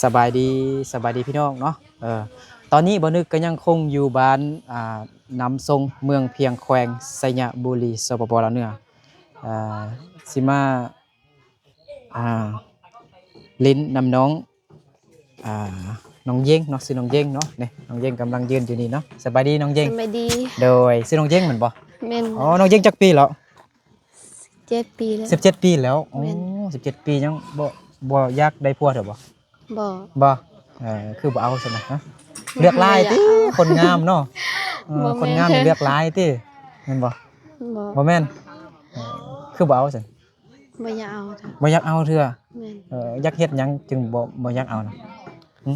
ສະບາຍດີ ສະບາຍດີພີ່ນ້ອງເນາະ. ເອີ ຕອນນີ້ບ່າວນຶກກໍຍັງຄົງຢູ່ບ້ານ ອ່າ ນຳຊົງ ເມືອງພຽງ ແຂວງໄຊຍະບູລີ ສປປ ລາວເໜືອ. ເອີ ຊິມາ ອ່າ ຫຼິ້ນນຳນ້ອງ ອ່າ ນ້ອງເຢັງເນາະ, ຊື່ນ້ອງເຢັງເນາະ. ນີ້ ນ້ອງເຢັງກຳລັງຢືນຢູ່ນີ້ເນາະ. ສະບາຍດີນ້ອງເຢັງ. ສະບາຍດີ. ໂດຍ ຊື່ນ້ອງເຢັງແມ່ນບໍ່? ແມ່ນ. ອໍ ນ້ອງເຢັງຈັກປີແລ້ວ? ສິບເຈັດປີແລ້ວ. ສິບເຈັດປີແລ້ວ. ໂອ້ ແມ່ນ. ສິບເຈັດປີຍັງບໍ່ ບໍ່ຢາກໄດ້ຜົວເທື່ອບໍ່? ບໍ່. ບໍ່? ເອີ ຄືບໍ່ເອົາຊັ້ນນະ? ຮະ ເລືອກຫຼາຍຕິ? ບໍ່ຢາກເອົາ. ຄົນງາມເນາະ. ເອີ ບໍ່ແມ່ນ. ຄົນງາມນີ້ເລືອກຫຼາຍຕິ? ແມ່ນບໍ່? ບໍ່. ບໍ່ແມ່ນ? ເອີ ຄືບໍ່ເອົາຊັ້ນ? ບໍ່ຢາກເອົາເທື່ອ. ບໍ່ຢາກເອົາເທື່ອ? ແມ່ນ. ເອີ ຢາກເຮັດຫຍັງຈຶ່ງບໍ່ ບໍ່ຢາກເອົານະ? ຫຶ?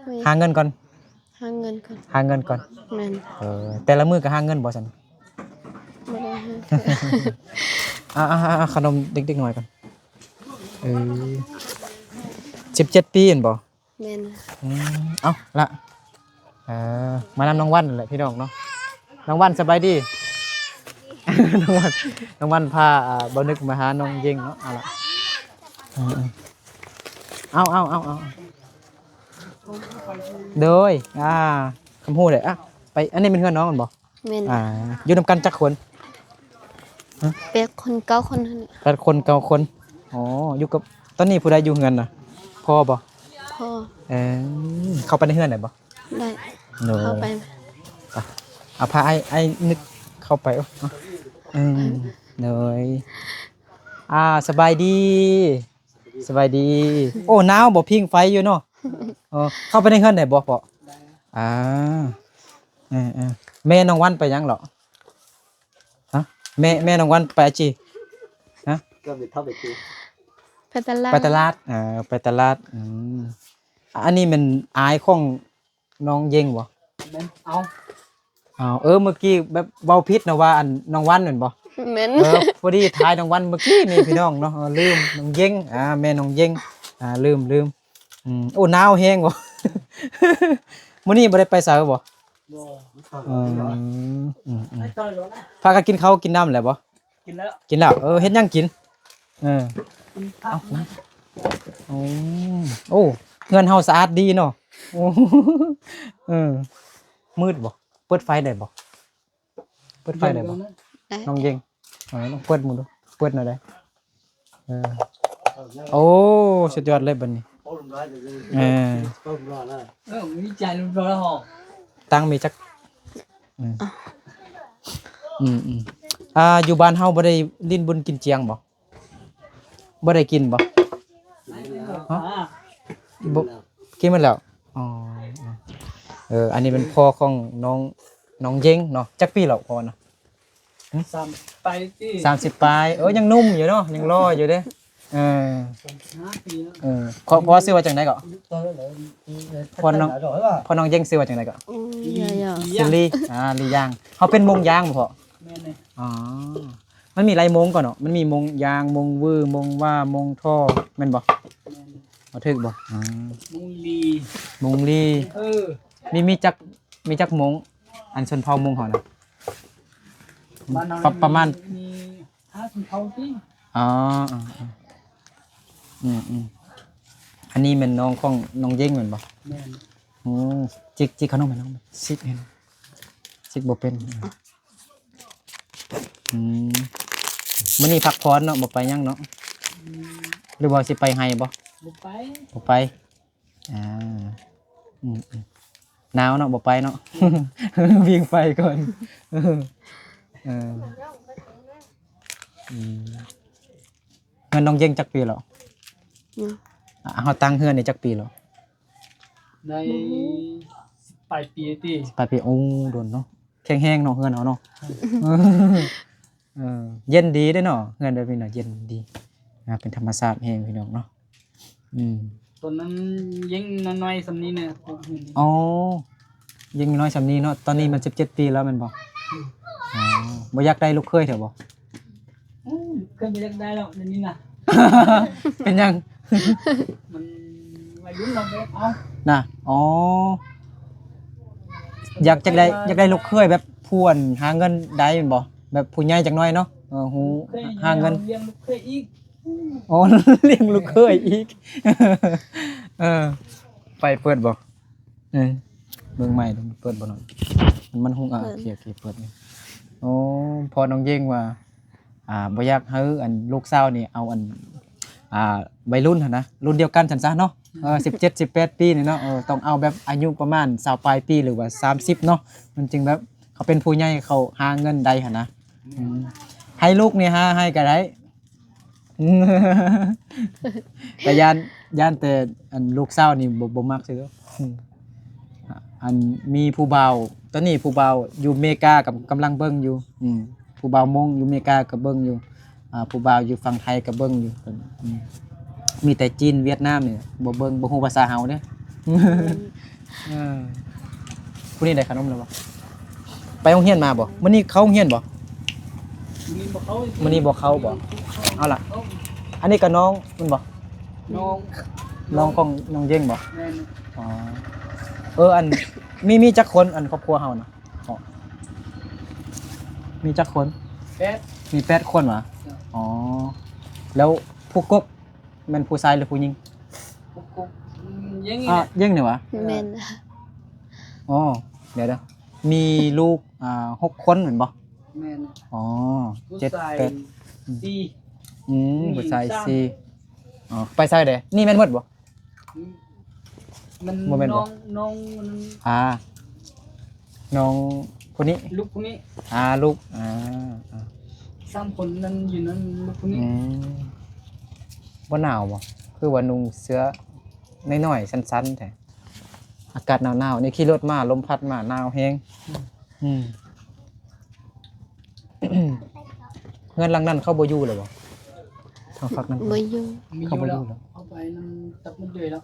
ບໍ່ຢາກ. ຫາເງິນກ່ອນ. ຫາເງິນກ່ອນ. ຫາເງິນກ່ອນ. ແມ່ນ. ເອີ ແຕ່ລະມື້ກໍຫາເງິນບໍ່ຊັ້ນ? ບໍ່ໄດ້ຫາ. ອ່າ ອ່າ ອ່າ ຂະໜົມເດັກໆນ້ອຍກ່ອນ. ເອີ ສິບເຈັດປີແມ່ນບໍ່? ແມ່ນ. ອືມ ເອົ້າ ລະ ເອີ ມານຳນ້ອງວັນແຫຼະພີ່ນ້ອງເນາະ. ນ້ອງວັນສະບາຍດີ. ນ້ອງວັນ ນ້ອງວັນພາ ອ່າ ບ່າວນຶກມາຫານ້ອງເຢັງເນາະ. ເອົາລະ ເອີ ເອົາ ເອົາ ເອົາ ເອົາ ໂດຍ ອ່າ ຄຳຮູ້ເດ້. ອ່ະ ໄປ ອັນນີ້ແມ່ນເຮືອນນ້ອງແມ່ນບໍ່? ແມ່ນ. ອ່າ ຢູ່ນຳກັນຈັກຄົນ? ຮະ? ແປດຄົນ ເກົ້າຄົນຫັ້ນແຫຼະ. ແປດຄົນ ເກົ້າຄົນ. ອໍ ຢູ່ກັບ ຕອນນີ້ຜູ້ໃດຢູ່ເຮືອນນະ? ພໍ່ບໍ່? ພໍ່. ເອີ ເຂົ້າໄປໃນເຮືອນໄດ້ບໍ່? ໄດ້. ໂດຍ ເຂົ້າໄປ. ໄປ ເອົາ ພາອ້າຍ ອ້າຍນຶກເຂົ້າໄປ. ໂອ້ ອືມ ໂດຍ. ອ່າ ສະບາຍດີ. ສະບາຍດີ. ໂອ້ ໜາວບໍ່? ພິງໄຟຢູ່ເນາະ. ເອີ ເຂົ້າໄປໃນເຮືອນໄດ້ບໍ່ພໍ່? ໄດ້. ອ່າ ເອີໆ ແມ່ນ້ອງວັນໄປຫຍັງເລາະ? ຮະ? ແມ່ ແມ່ນ້ອງວັນໄປອາຈີ? ຮະ? ໄປຕະຫຼາດ. ໄປຕະຫຼາດ. ເອີ ໄປຕະຫຼາດ. ອືມ ອັນນີ້ແມ່ນອ້າຍຂອງ ນ້ອງເຢັງບໍ່? ແມ່ນ. ເອົາ ເອົາ ເອີ ເມື່ອກີ້ແບບເວົ້າຜິດນະ ວ່າອັນນ້ອງວັນແມ່ນບໍ່? ແມ່ນ. ເອີ ພໍດີຖ່າຍນ້ອງວັນເມື່ອກີ້ນີ້ພີ່ນ້ອງເນາະ. ເອີ ລືມ ນ້ອງເຢັງ. ອ່າ ແມ່ນ້ອງເຢັງ. ອ່າ ລືມ ລືມ. ອືມ ໂອ້ ໜາວແຮງບໍ່? ມື້ນີ້ບໍ່ໄດ້ໄປໃສບໍ່? ບໍ່. ອືມ ອືມໆ ພາກັນກິນເຂົ້າກິນນ້ຳແລ້ວບໍ່? ກິນແລ້ວ ກິນແລ້ວ. ເອີ ເຮັດຫຍັງກິນ? ເອີ ເອົາ ໂອ້ ໂອ້ ເຮືອນເຮົາສະອາດດີເນາະ. ໂອ້ ເອີ ມືດບໍ່? ເປີດໄຟໄດ້ບໍ່? ເປີດໄຟໄດ້ບໍ່? ໄດ້. ນ້ອງເຢັງ ເອີ ລອງເປີດເບິ່ງດູ ເປີດແນວໃດ? ເອີ ໂອ້ ສຸດຍອດເລີຍບັດນີ້. ເອີ ເອີ ມີໃຈລົມໆ ແລ້ວເຮົາ ຕັ້ງມີຈັກ ອືມ ອືມໆ ອ່າ ຢູ່ບ້ານເຮົາບໍ່ໄດ້ຫຼິ້ນບຸນກິນຈຽງບໍ່? ບໍ່ໄດ້ກິນບໍ່? ຮະ? ບໍ່ ກິນໝົດແລ້ວ. ອໍ ເອີ ອັນນີ້ເປັນພໍ່ຂອງນ້ອງ ນ້ອງເຢັງເນາະ. ຈັກປີແລ້ວພໍ່ນະ? ຫຶ? ສາມປາຍປີ. ສາມສິບປາຍ. ເອີ ຍັງໜຸ່ມຢູ່ເນາະ ຍັງຫຼໍ່ຢູ່ເດ້. ເອີ ສາມສິບຫ້າປີແລ້ວ. ເອີ ພໍ່ ພໍ່ຊື່ວ່າຈັ່ງໃດເກາະ? ພໍ່ນ້ອງ ພໍ່ນ້ອງເຢັງຊື່ວ່າຈັ່ງໃດເກາະ? ອືມ ລີ ລີ ຍາ ຍາ ຊື່ລີ ອ່າ ລີຢາງ. ເຮົາເປັນມົງຢາງບໍ່ພໍ່? ແມ່ນເລີຍ. ອໍ ມັນມີຫຼາຍມົງເກາະເນາະ ມັນມີມົງຢາງ ມົງວື ມົງຫວ້າ ມົງທໍ ແມ່ນບໍ່? ແມ່ນ. ບໍ່ຖືກບໍ່? ອືມ ມົງລີ ມົງລີ. ເອີ ມີ ມີຈັກ ມີຈັກມົງ? ອັນຊົນເຜົ່າມົງເຮົານະ ປະ ປະມານ ມີຫ້າຊົນເຜົ່າຕິ? ອໍ ເອີ ເອີ ອືມໆ ອັນນີ້ແມ່ນນ້ອງຂອງນ້ອງເຢັງແມ່ນບໍ່? ແມ່ນ. ໂອ້ ຈິກ ຈິກເຂົ້າໜົມໃຫ້ນ້ອງ ຊິກໃຫ້ນ້ອງ ຊິກບໍ່ເປັນ. ອືມ ມື້ນີ້ພັກຜ່ອນເນາະ ບໍ່ໄປຫຍັງເນາະ? ອືມ ຫຼືວ່າຊິໄປໄຮ່ບໍ່? ບໍ່ໄປ ບໍ່ໄປ. ອ່າ ອືມໆ ໜາວເນາະ ບໍ່ໄປເນາະ ພິງໄຟກ່ອນ. ເອີ ອືມ ເຮືອນນ້ອງເຢັງຈັກປີແລ້ວ? ຍັງ ອ່າ ເຮົາຕັ້ງເຮືອນນີ້ຈັກປີແລ້ວ? ໄດ້ ບໍ່ຮູ້ ສິບປາຍປີຕິ ສິບປາຍປີ. ໂອ້ ດົນເນາະ ແຂງແຮງເນາະ ເຮືອນເຮົາເນາະ. ເອີ ເອີ ເຢັນດີເດ້ເນາະ ເຮືອນແບບນີ້ເນາະ ເຢັນດີ ອ່າ ເປັນທຳມະຊາດແຮງພີ່ນ້ອງເນາະ. ອືມ ຕອນນັ້ນຍັງນ້ອຍໆສ່ຳນີ້ນະ. ອໍ ຍັງນ້ອຍສ່ຳນີ້ເນາະ ຕອນນີ້ມັນສິບເຈັດປີແລ້ວແມ່ນບໍ່? ອືມ ອໍ ບໍ່ຢາກໄດ້ລູກເຂີຍແທ້ບໍ່? ໂອ້ຍ ເຄີຍບໍ່ຢາກໄດ້ແລ້ວດຽວນີ້ນະ. ເປັນຫຍັງ? ມັນໄວລຸ້ນເນາະ ບໍ່ຢາກເອົານະ. ອໍ ຢາກ ຢາກໄດ້ ຢາກໄດ້ລູກເຂີຍແບບຜູ້ອັນຫາເງິນໄດ້ແມ່ນບໍ່? ແບບຜູ້ໃຫຍ່ຈັກໜ້ອຍເນາະ ເອີ ຮູ້ຫາເງິນ ລ້ຽງລູກເຂີຍອີກ. ອໍ ລ້ຽງລູກເຂີຍອີກ. ເອີ ໄປເປີດບໍ່? ເອີ ເບິ່ງໃໝ່ເບິ່ງເປີດບໍ່ເນາະ ມັນ ມັນຮຸ່ງ ເອີ ເປີດ ໂອເຄ ໂອເຄ ເປີດນີ້. ໂອ້ ພໍ່ນ້ອງເຢງວ່າ ອ່າ ບໍ່ຢາກໃຫ້ອັນລູກສາວນີ້ເອົາອັນ ອ່າ ໄວລຸ້ນຫັ້ນນະ ລຸ້ນດຽວກັນຊັ້ນຊະເນາະ ເອີ ສິບເຈັດ ສິບແປດປີນີ້ເນາະ ເອີ ຕ້ອງເອົາແບບອາຍຸປະມານຊາວປາຍປີ ຫຼືວ່າສາມສິບເນາະ ມັນຈຶ່ງແບບເຂົາເປັນຜູ້ໃຫຍ່ ເຂົາຫາເງິນໄດ້ຫັ້ນນະ. ອືມ ໃຫ້ລູກນີ້ຫາໃຫ້ກໍໄດ້ ກໍຢ້ານ ຢ້ານແຕ່ອັນລູກສາວນີ້ບໍ່ ບໍ່ມັກຊື່. ອືມ ອັນມີຜູ້ບ່າວ ຕອນນີ້ຜູ້ບ່າວຢູ່ເມກາກໍກຳລັງເບິ່ງຢູ່. ອືມ ຜູ້ບ່າວມົ້ງຢູ່ເມກາກໍເບິ່ງຢູ່. ອ່າ ຜູ້ບ່າວຢູ່ຝັ່ງໄທກໍເບິ່ງຢູ່. ອືມ ມີແຕ່ຈີນຫວຽດນາມນີ້ບໍ່ເບິ່ງ ບໍ່ຮູ້ພາສາເຮົາເດ້. ອືມ ເອີ ຜູ້ນີ້ໄດ້ຂະໜົມແລ້ວບໍ່? ໄປໂຮງຮຽນມາບໍ່? ມື້ນີ້ເຂົ້າໂຮງຮຽນບໍ່? ມື້ນີ້ບໍ່ເຂົ້າ ມື້ນີ້ບໍ່ເຂົ້າບໍ່? ເອົາລະ ອັນນີ້ກໍນ້ອງແມ່ນບໍ່? ນ້ອງ ນ້ອງຂອງນ້ອງເຢງບໍ່? ແມ່ນ ອໍ ເອີ ອັນ ມີ ມີຈັກຄົນ ອັນຄອບຄົວເຮົານະ? ອໍ ມີຈັກຄົນ? ແປດ ມີແປດຄົນຫວາ? ເຈົ້າ ອໍ ແລ້ວຜູ້ກົກ ແມ່ນຜູ້ຊາຍຫຼືຜູ້ຍິງ? ອືມ ເຢງນີ້ ອາ ແຫຼະ ເຢງນີ້ຫວາ? ແມ່ນ ອໍ ດຽວໆ ມີລູກ ອ່າ ຫົກຄົນແມ່ນບໍ່? ແມ່ນ ອໍ ເຈັດ ແປດ ອືມ ຜູ້ຊາຍສີ່ ອືມ ຜູ້ຍິງສາມ ຜູ້ຊາຍສີ່ ອໍ ໄປໃສເດ? ນີ້ແມ່ນໝົດບໍ່? ອືມ ມັນ ບໍ່ແມ່ນບໍ່? ນ້ອງ ນ້ອງ ອາ ນ້ອງຜູ້ນີ້ ລູກຜູ້ນີ້ ອາ ລູກ ອາ ອາ ສາມຄົນນັ້ນຢູ່ນັ້ນ ລູກຜູ້ນີ້ ອືມ ບໍ່ໜາວບໍ່? ຄືວ່ານຸ່ງເສື້ອນ້ອຍໆ ສັ້ນໆ ແທ້ ອາກາດໜາວໆ ນີ້ຂີ່ລົດມາ ລົມພັດມາ ໜາວແຮງ ອືມ ອືມ ເຮືອນຫຼັງນັ້ນເຂົາບໍ່ຢູ່ແລ້ວບໍ່? ທາງຝັ່ງນັ້ນ ບໍ່ຢູ່ ເຂົາບໍ່ຢູ່ແລ້ວ ເຂົາໄປນຳຕັບໝົດເລີຍແລ້ວ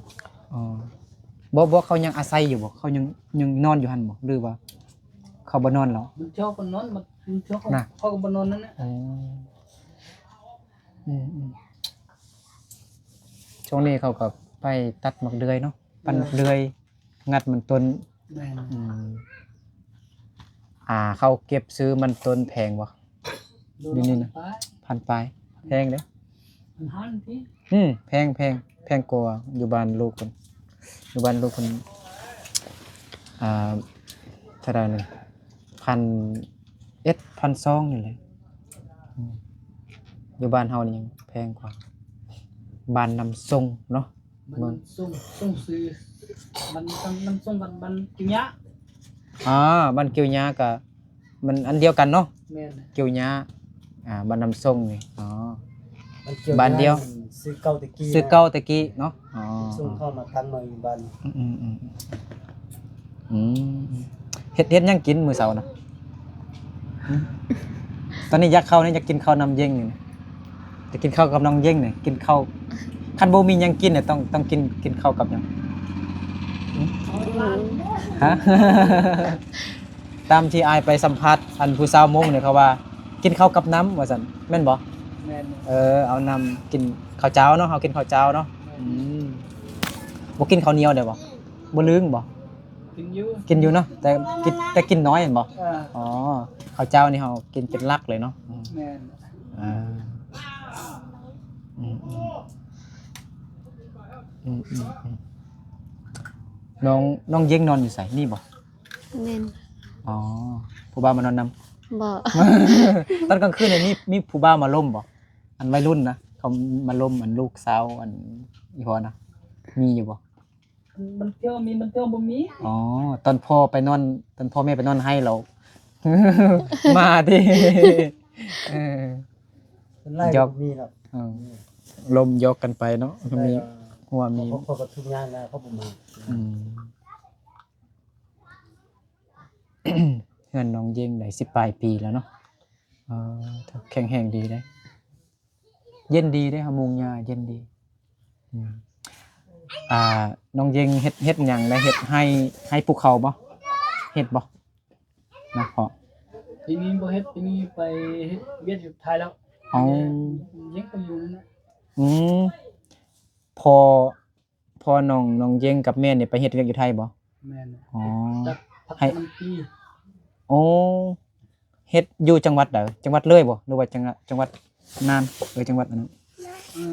ອໍ ບໍ່ ບໍ່ ເຂົາຍັງອາໄສຢູ່ບໍ່? ເຂົາຍັງ ຍັງນອນຢູ່ຫັ້ນບໍ່ ຫຼືວ່າເຂົາບໍ່ນອນແລ້ວ? ບາງເທື່ອກໍນອນ ບາງເທື່ອເຂົາ ນະ ເຂົາກໍບໍ່ນອນນັ້ນແຫຼະ ອໍ ອືມໆ ຊ່ວງນີ້ເຂົາກໍໄປຕັດໝາກເດືອຍເນາະ ປັ່ນໝາກເດືອຍ ງັດມັນຕົ້ນ ແມ່ນ ອືມ ອ່າ ເຂົາເກັບຊື້ມັນຕົ້ນແພງບໍ່? ໂລ ຢູ່ນີ້ນະ ພັນປາຍ ພັນປາຍ ແພງເດ້ ພັນຫ້າ ອືມ ແພງ ແພງ ແພງກວ່າຢູ່ບ້ານລູກເພິ່ນ ຢູ່ບ້ານລູກເພິ່ນ ອ່າ ເທົ່າໃດນີ້ ພັນເອັດ ພັນສອງ ນີ້ແຫຼະ ອືມ ຢູ່ບ້ານເຮົານີ້ຍັງແພງກວ່າ ບ້ານນ້ຳຊົງເນາະ ບ້ານນ້ຳຊົງ ຊົງຊື່ ບ້ານນ້ຳຊົງ ບ້ານ ບ້ານກິວຍາ ອາ ບ້ານກິວຍາກະ ມັນອັນດຽວກັນເນາະ ແມ່ນ ກິວຍາ ອ່າ ບ້ານນ້ຳຊົງນີ້ ອໍ ບ້ານດຽວ ຊື່ເກົ່າແຕ່ກີ້ ຊື່ເກົ່າແຕ່ກີ້ເນາະ ອໍ ສົ່ງເຂົ້າມາຕັ້ງໃໝ່ຢູ່ບ້ານ ອືມ ອືມ ອືມ ເຮັດ ເຮັດຫຍັງກິນມື້ເຊົ້ານະ? ຕອນນີ້ຢາກເຂົ້ານີ້ ຢາກກິນເຂົ້ານຳເຢັງນີ້ ຢາກກິນເຂົ້າກັບນ້ອງເຢັງນີ້ ກິນເຂົ້າ ຄັນບໍ່ມີຫຍັງກິນນີ້ ຕ້ອງ ຕ້ອງກິນ ກິນເຂົ້າກັບຫຍັງ? ຮະ? ຕາມທີ່ອ້າຍໄປສຳພາດ ອັນຜູ້ສາວມົ້ງນີ້ ເຂົາວ່າ ກິນເຂົ້າກັບນ້ຳ ວ່າຊັ້ນ ແມ່ນບໍ່? ແມ່ນ ເອີ ເອົານ້ຳ ກິນເຂົ້າເຈົ້າເນາະ ເຮົາກິນເຂົ້າເຈົ້າເນາະ ແມ່ນ ອືມ ບໍ່ກິນເຂົ້າໜຽວໄດ້ບໍ່? ບໍ່ລຶງບໍ່? ກິນຢູ່ ກິນຢູ່ເນາະ ແຕ່ກິນ ແຕ່ກິນນ້ອຍແມ່ນບໍ່? ເອີ ອໍ ເຂົ້າເຈົ້ານີ້ເຮົາກິນເປັນຫຼັກເລີຍເນາະ ອືມ ແມ່ນ ອ່າ ອືມ ອືມ ອືມ ອືມ ອືມ ນ້ອງ ນ້ອງເຢັງນອນຢູ່ໃສ? ນີ້ບໍ່? ແມ່ນ ອໍ ຜູ້ບ່າວມານອນນຳ? ບໍ່ ຕອນກາງຄືນນີ້ມີ ມີຜູ້ບ່າວມາລົມບໍ່? ອັນໄວລຸ້ນນະ ເຂົາມາລົມອັນລູກສາວ ອັນອີ່ພໍ່ນະ ມີຢູ່ບໍ່? ມັນ ມັນເທື່ອມີ ມັນເທື່ອບໍ່ມີ ອໍ ຕອນພໍ່ໄປນອນ ຕອນພໍ່ແມ່ໄປນອນໄຫ້ແລ້ວ ມາຕິ ເອີ ສ່ວນຫຼາຍ ຢອກ ບໍ່ມີດອກ ເອີ ລົມຢອກກັນໄປເນາະ ມີ ເອີ ຫົວມີ ເຂົາ ເຂົາກໍທຸກຍາກແລ້ວ ເຂົາບໍ່ມາ ອືມ ເຮືອນນ້ອງເຢັງໄດ້ສິບປາຍປີແລ້ວເນາະ ເອີ ແຂງແຮງດີເດ້ ເຢັນດີເດ້ ເຮົາມຸງຫຍ້າເຢັນດີ ອືມ ອ່າ ນ້ອງເຢັງເຮັດ ເຮັດຫຍັງ ໄດ້ເຮັດໄຮ່ ໄຮ່ປູກເຂົ້າບໍ່? ເຮັດບໍ່? ນະ ເພາະ ປີນີ້ບໍ່ເຮັດ ປີນີ້ໄປເຮັດວຽກຢູ່ໄທແລ້ວ ອໍ ເຢັງໄປຢູ່ນັ້ນນະ ອືມ ພໍ່ ພໍ່ນ້ອງ ນ້ອງເຢັງກັບແມ່ນີ້ໄປເຮັດວຽກຢູ່ໄທບໍ່? ແມ່ນ ອໍ ໃຫ້ ໂອ້ ເຮັດຢູ່ຈັງຫວັດໃດ? ຈັງຫວັດເລີຍບໍ່? ຫຼືວ່າຈັງ ຈັງຫວັດນ່ານ ຫຼືຈັງຫວັດອັນນັ້ນ? ເອີ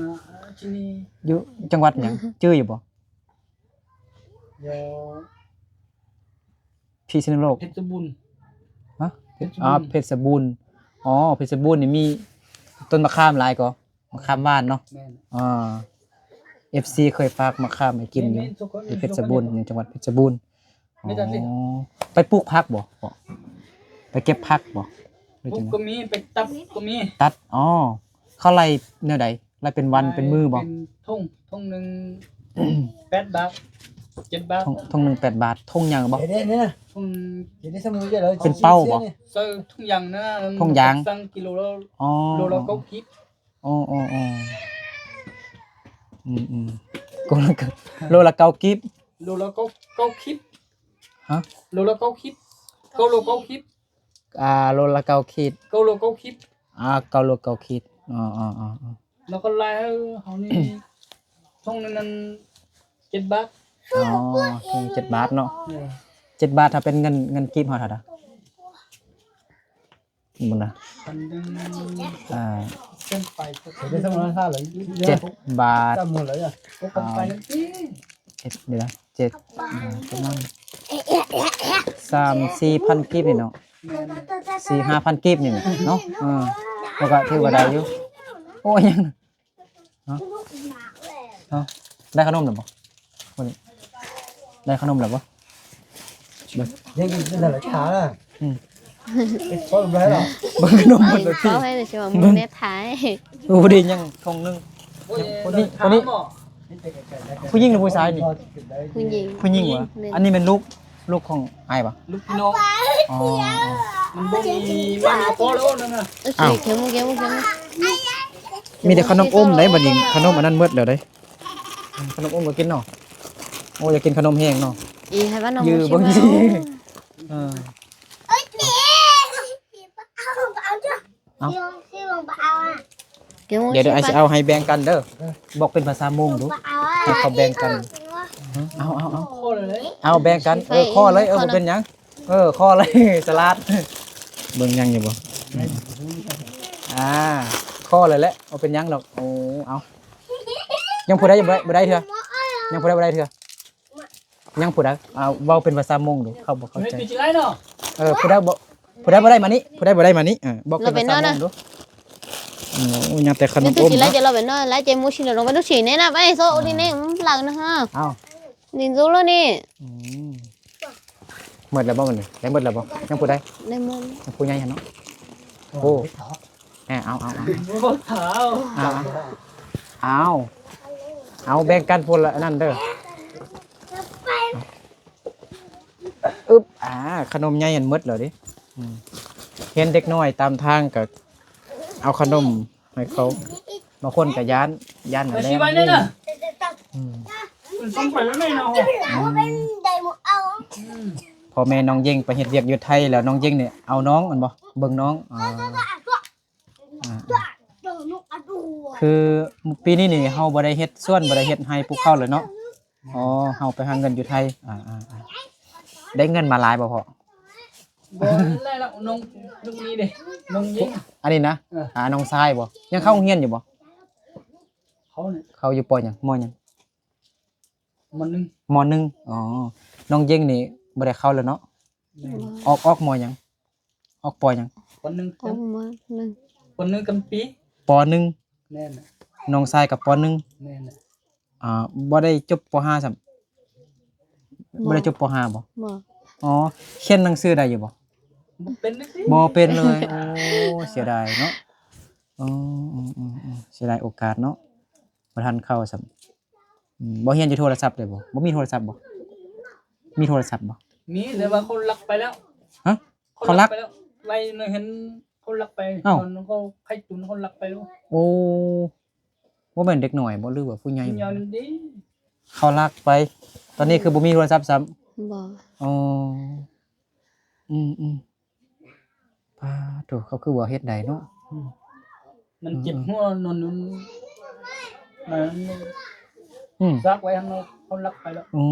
ຢູ່ຈັງຫວັດຫຍັງ? ຈື່ຢູ່ບໍ່? ຢູ່ພິສນຸໂລກ ເພັດສະບູນ. ຮະ? ເພັດສະບູນ. ອໍ ເພັດສະບູນ. ອໍ ເພັດສະບູນນີ້ມີຕົ້ນມະຂາມຫຼາຍກໍ? ມະຂາມຫວານເນາະ. ແມ່ນ. ອ່າ ເອັຟຊີເຄີຍຝາກມະຂາມໃຫ້ກິນຢູ່ ແມ່ນໆ ຢູ່ເພັດສະບູນ ຢູ່ຈັງຫວັດເພັດສະບູນ. ອໍ ໄປປູກຜັກບໍ່? ໄປເກັບຜັກບໍ່? ປູກກໍມີ ໄປຕັດກໍມີ. ຕັດ. ອໍ ເຂົາໄລ່ແນວໃດ? ໄລ່ເປັນວັນເປັນມື້ບໍ່? ເປັນຖົງ ຖົງໜຶ່ງແປດບາດ ເຈັດບາດ. ຖົງ ຖົງໜຶ່ງແປດບາດ. ຖົງຫຍັງບໍ່? ຖົງ ເປັນເປົ້າບໍ່? ໃສ່ຖົງຢາງນະ. ຖົງຢາງ ສັ່ງກິໂລລະ ອໍ ໂລລະເກົ້າກີບ. ອໍ ອໍ ອືມໆ ໂລລະເກົ້າ ໂລລະເກົ້າກີບ. ໂລລະເກົ້າ ເກົ້າກີບ. ຮະ? ໂລລະເກົ້າກີບ ເກົ້າໂລເກົ້າກີບ. ອ່າ ໂລລະເກົ້າຂີດ. ເກົ້າໂລເກົ້າກີບ. ອ່າ ເກົ້າໂລເກົ້າຂີດ. ອໍ ອໍ ແລ້ວກໍລາຍໃຫ້ເຮົານີ້ ຖົງໜຶ່ງນັ້ນເຈັດບາດ. ອໍ ຖົງເຈັດບາດເນາະ. ເອີ ເຈັດບາດ ຖ້າເປັນເງິນ ເງິນກີບເຮົາເທົ່າໃດ? ບໍ່ນະ ພັນໜຶ່ງ ອ່າ ເປັນໄປ ເຈັດບາດ. ເຈັດ ດຽວນະ ເຈັດ ອ່າ ປະມານສາມສີ່ພັນກີບນີ້ເນາະ. ແມ່ນ. ສີ່ຫ້າພັນກີບນີ້ແຫຼະເນາະ. ເອີ ແລ້ວກໍຖືວ່າໄດ້ຢູ່. ໂອ້ຍ ຫຍັງນະ? ຮະ? ຮະ? ໄດ້ຂະໜົມແລ້ວບໍ່? ມື້ນີ້ໄດ້ຂະໜົມແລ້ວບໍ່? ຍັງກິນເປັນທາງການ. ອືມ ພໍໄດ້ລະ ເບິ່ງຂະໜົມເພິ່ນ ໃຫ້ເຂົາໃຫ້ຊິວ່າມື້ແນບຖ່າຍ. ໂອ້ ບໍ່ໄດ້ ຍັງຖົງໜຶ່ງ. ໂອ້ຍ ຄົນນີ້ ຄົນນີ້ ຜູ້ຍິງຫຼືຜູ້ຊາຍນີ້? ຜູ້ຍິງ. ຜູ້ຍິງຫວາ? ແມ່ນ. ອັນນີ້ແມ່ນລູກ ລູກຂອງອ້າຍບໍ່? ລູກພີ່ນ້ອງ. ອໍ ມັນບໍ່ມີ ມັນບໍ່ພໍແລ້ວນັ້ນນະ. ໂອເຄ ອ້າວ ເຄມ ເຄມ ເຄມ. ມີແຕ່ຂະໜົມອົມໄດ໋ບັດນີ້. ຂະໜົມອັນນັ້ນໝົດແລ້ວເດ້. ຂະໜົມອົມກໍກິນເນາະ. ໂອ້ ຢາກກິນຂະໜົມແຮງເນາະ. ອີ ໃຫ້ວ່ານ້ອງ ເອີ ເອີ ເອົາ ດຽວອ້າຍຊິເອົາໃຫ້ແບ່ງກັນເດີ. ບອກເປັນພາສາມົ້ງດູ ໃຫ້ເຂົາແບ່ງກັນ. ເອົາ ເອົາ ເອົາ ເອົາແບ່ງກັນ. ເອີ ຂໍເລີຍ. ເອີ ບໍ່ເປັນຫຍັງ. ເອີ ຂໍເລີຍ ສະຫຼາດ. ເບິ່ງຍັງຢູ່ບໍ່? ອ່າ ຂໍເລີຍແຫຼະ ບໍ່ເປັນຫຍັງດອກ. ໂອ້ ເອົາ ຍັງຜູ້ໃດບໍ່ໄດ້ ບໍ່ໄດ້ເທື່ອ. ຍັງຜູ້ໃດບໍ່ໄດ້ເທື່ອ. ຍັງຜູ້ໃດ? ເອົາ ເວົ້າເປັນພາສາມົ້ງດູ ເຂົາບໍ່ເຂົ້າໃຈ. ເອີ ຜູ້ໃດບໍ່ ຜູ້ໃດບໍ່ໄດ້ມານີ້ ຜູ້ໃດບໍ່ໄດ້ມານີ້. ເອີ ບອກເປັນພາສາມົ້ງດູ. ໂອ້ ຍັງແຕ່ຂະໜົມອົມເນາະ. ເອົາ ໝົດແລ້ວບໍ່ບັດນີ້? ໄດ້ໝົດແລ້ວບໍ່? ຍັງຜູ້ໃດ? ໄດ້ໝົດແລ້ວບໍ່? ຍັງຜູ້ໃຫຍ່ຫັ້ນເນາະ. ໂອ້ ເອົາ ເອົາ ເອົາ ເອົາ ເອົາ ເອົາ ແບ່ງກັນຄົນລະອັນນັ້ນເດີ. ອຶບ ອ່າ ຂະໜົມໃຫຍ່ຫັ້ນໝົດແລ້ວເດ້. ອືມ ເຫັນເດັກນ້ອຍຕາມທາງກໍເອົາຂະໜົມໃຫ້ເຂົາ. ບາງຄົນກໍຢ້ານ ຢ້ານນັ້ນແຫຼະ. ອືມ ອືມ ພໍ່ແມ່ນ້ອງເຢັງໄປເຮັດວຽກຢູ່ໄທ ແລ້ວນ້ອງເຢັງນີ້ເອົານ້ອງແມ່ນບໍ່? ເບິ່ງນ້ອງ. ອ່າ ອ່າ ຄືປີນີ້ນີ້ເຮົາບໍ່ໄດ້ເຮັດສວນ ບໍ່ໄດ້ເຮັດໄຮ່ປູກເຂົ້າເລີຍເນາະ. ອໍ ເຮົາໄປຫາເງິນຢູ່ໄທ. ອ່າ ໄດ້ເງິນມາຫຼາຍບໍ່ພໍ່? ບໍ່ຫຼາຍດອກ. ນ້ອງ ນ້ອງນີ້ເດ້ ນ້ອງຍິງ ອັນນີ້ນະ. ເອີ ອ່າ ນ້ອງຊາຍບໍ່? ຍັງເຂົ້າໂຮງຮຽນຢູ່ບໍ່? ເຂົ້າ ເຂົ້າຢູ່ ປໍ ຫຍັງ ມໍ ຫຍັງ? ມໍໜຶ່ງ. ມໍໜຶ່ງ. ອໍ ນ້ອງເຢັງນີ້ບໍ່ໄດ້ເຂົ້າແລ້ວເນາະ. ແມ່ນ. ອອກ ອອກ ມໍ ຫຍັງ? ອອກ ປໍ ຫຍັງ? ປໍໜຶ່ງ. ອໍ ມໍໜຶ່ງ ປໍໜຶ່ງກັນປີ ປໍໜຶ່ງ. ແມ່ນ. ນ້ອງຊາຍກໍ ປໍໜຶ່ງ. ແມ່ນ. ອ່າ ບໍ່ໄດ້ຈົບ ປໍຫ້າຊ້ຳ? ບໍ່ ບໍ່ໄດ້ຈົບ ປໍຫ້າບໍ່? ບໍ່. ອໍ ຂຽນໜັງສືໄດ້ຢູ່ບໍ່? ບໍ່ເປັນເລີຍ. ບໍ່ເປັນເລີຍ. ໂອ້ ເສຍດາຍເນາະ. ອໍ ເສຍດາຍໂອກາດເນາະ ບໍ່ທັນເຂົ້າຊ້ຳ. ອືມ ບໍ່ຮຽນຢູ່ໂທລະສັບໄດ້ບໍ່? ບໍ່ມີໂທລະສັບບໍ່? ມີໂທລະສັບບໍ່? ມີ ແຕ່ວ່າເຂົາລັກໄປແລ້ວ. ຮະ? ເຂົາລັກໄປແລ້ວ. ໄວ້ໃນຫັ້ນເຂົາລັກໄປ. ອ້າວ ຕອນເຂົາໄພຈຸນເຂົາລັກໄປແລ້ວ. ໂອ້ ບໍ່ແມ່ນເດັກນ້ອຍບໍ່ ຫຼືວ່າຜູ້ໃຫຍ່? ຜູ້ໃຫຍ່ເດ້ ເຂົາລັກໄປ. ຕອນນີ້ຄືບໍ່ມີໂທລະສັບຊ້ຳ? ບໍ່. ອໍ ອືມໆ ປາໂທ້ ເຂົາຄືບໍ່ເຮັດໄດ້ເນາະ. ອືມ ມັນເຈັບຫົວ ອືມ ນອນຢູ່ນັ້ນ. ອືມ ຊາກໄວ້ຫັ້ນ ເຂົາລັກໄປແລ້ວ. ອື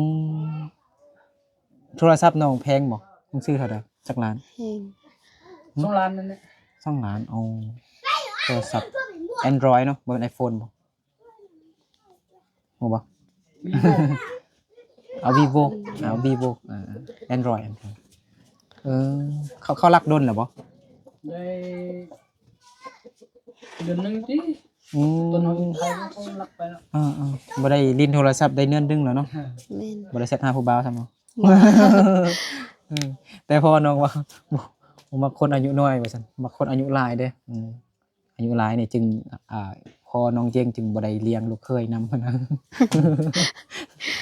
ມ ໂທລະສັບນ້ອງແພງບໍ່? ມັນຊື້ເທົ່າໃດ? ຈັກລ້ານ? ແພງ. ຫືມ? ສອງລ້ານນັ້ນແຫຼະ. ສອງລ້ານ. ໂອ້ ໂທລະສັບ Android ເນາະ ບໍ່ແມ່ນ iPhone ບໍ່? ຮູ້ບໍ່? ມີບໍ່? ເອົາ Vivo ເອົາ Vivo ເອີ Android ເອີ ເຂົາ ເຂົາລັກດົນແລ້ວບໍ່? ໄດ້ເດືອນໜຶ່ງຕິ. ອືມ ຕອນເຮົາຢູ່ໄທເຂົາລັກໄປແລ້ວ. ເອີໆ ບໍ່ໄດ້ຫຼິ້ນໂທລະສັບໄດ້ເດືອນໜຶ່ງແລ້ວເນາະ. ແມ່ນ ບໍ່ໄດ້ແຊັດຫາຜູ້ບ່າວຊ້ຳເນາະ. ເອີ ແຕ່ພໍນ້ອງວ່າ ບໍ່ ບໍ່ມັກຄົນອາຍຸນ້ອຍວ່າຊັ້ນ ມັກຄົນອາຍຸຫຼາຍເດ້. ອືມ ອາຍຸຫຼາຍນີ້ຈຶ່ງ ອ່າ ພໍ່ນ້ອງເຈັງຈຶ່ງບໍ່ໄດ້ລ້ຽງລູກເຂີຍນຳຫັ້ນນະ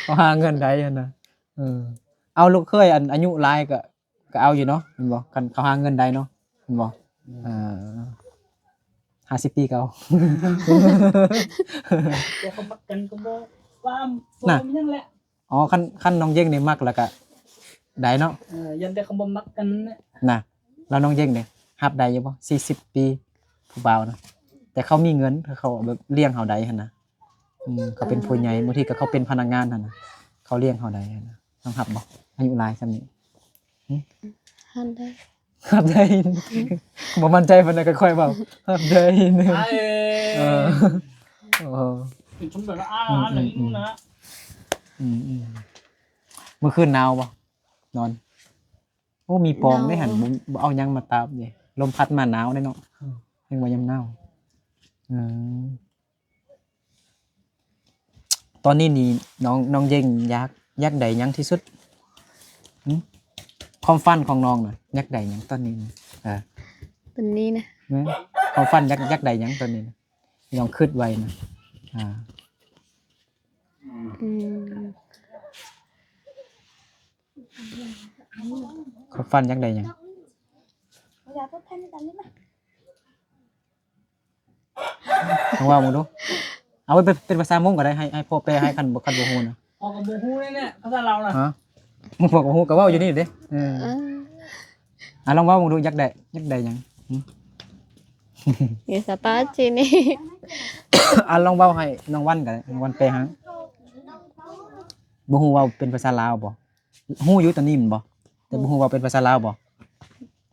ເຂົາຫາເງິນໄດ້ຫັ້ນນະ. ເອີ ເອົາລູກເຂີຍອັນອາຍຸຫຼາຍກໍ ກໍເອົາຢູ່ເນາະ ແມ່ນບໍ່? ຄັນເຂົາຫາເງິນໄດ້ເນາະ ແມ່ນບໍ່? ອືມ ເອີ ຫ້າສິບປີກໍເອົາ. ແຕ່ເຂົາມັກກັນກໍບໍ່ວ່າ ນະ ບໍ່ມີຫຍັງແຫຼະ. ອໍ ຄັນ ຄັນນ້ອງເຈັງນີ້ມັກແລ້ວກະໄດ້ເນາະ. ເອີ ຢ້ານແຕ່ເຂົາບໍ່ມັກກັນນະ ນະ. ແລ້ວນ້ອງເຈັງນີ້ຮັບໄດ້ຢູ່ບໍ່ ສີ່ສິບປີ ຜູ້ບ່າວນະ ແຕ່ເຂົາມີເງິນ ເຂົາແບບລ້ຽງເຮົາໄດ້ຫັ້ນນະ. ອືມ ເຂົາເປັນຜູ້ໃຫຍ່ ບາງທີກໍເຂົາເປັນພະນັກງານຫັ້ນນະ ເຂົາລ້ຽງເຮົາໄດ້ຫັ້ນນະ. ນ້ອງຮັບບໍ່ ອາຍຸຫຼາຍສ່ຳນີ້? ຫຶ? ຮັບໄດ້ ຮັບໄດ້. ບໍ່ໝັ້ນໃຈປານໃດກໍຄ່ອຍເວົ້າ ຮັບໄດ້. ເອີ ເອີ ເປັນຊຸມແບບວ່າ ອືມ ອ່ານ ອືມ ອືມ ນະ. ອືມໆ ມື້ຄືນໜາວບໍ່? ນອນ ໂອ້ ມີປອງເດ້ຫັ້ນ ໜາວ ບໍ່ ບໍ່ເອົາຫຍັງມາຕາບເດ້ ລົມພັດມາໜາວເດ້ເນາະ. ອືມ ແຮງວ່າຍາມໜາວ. ເອີ ຕອນນີ້ນີ້ນ້ອງ ນ້ອງເຈັງຢາກ ຢາກໄດ້ຫຍັງທີ່ສຸດ? ຫຶ? ຄວາມຝັນຂອງນ້ອງນະ ຢາກໄດ້ຫຍັງຕອນນີ້ນະ? ເອີ ຕອນນີ້ນະ ແມ່ນ ຄວາມຝັນຢາກ ຢາກໄດ້ຫຍັງຕອນນີ້ນະ? ນ້ອງຄິດໄວ້ນະ ອ່າ ອືມ ຄວາມຝັນຢາກໄດ້ຫຍັງ? ລອງເວົ້າເບິ່ງດູ. ເອົາເປັນ ເປັນພາສາມົ້ງກໍໄດ້ ໃຫ້ ໃຫ້ພໍ່ແປໃຫ້ ຄັນບໍ່ ຄັນບໍ່ຮູ້ນະ. ພໍ່ກໍບໍ່ຮູ້ເລີຍແຫຼະ ພາສາລາວນະ. ຮະ? ພໍ່ກໍບໍ່ຮູ້ ກໍເວົ້າຢູ່ນີ້ເດ້. ເອີ ເອີ ອ່າ ລອງເວົ້າເບິ່ງດູ ຢາກໄດ້ ຢາກໄດ້ຫຍັງ? ຫຶ? ເອສະປາຈິນີ. ອ່າ ລອງເວົ້າໃຫ້ນ້ອງວັນກໍໄດ້ ນ້ອງວັນແປໃຫ້. ບໍ່ຮູ້ເວົ້າເປັນພາສາລາວບໍ່? ຮູ້ຢູ່ຕອນນີ້ແມ່ນບໍ່? ແຕ່ບໍ່ຮູ້ເວົ້າເປັນພາສາລາວບໍ່?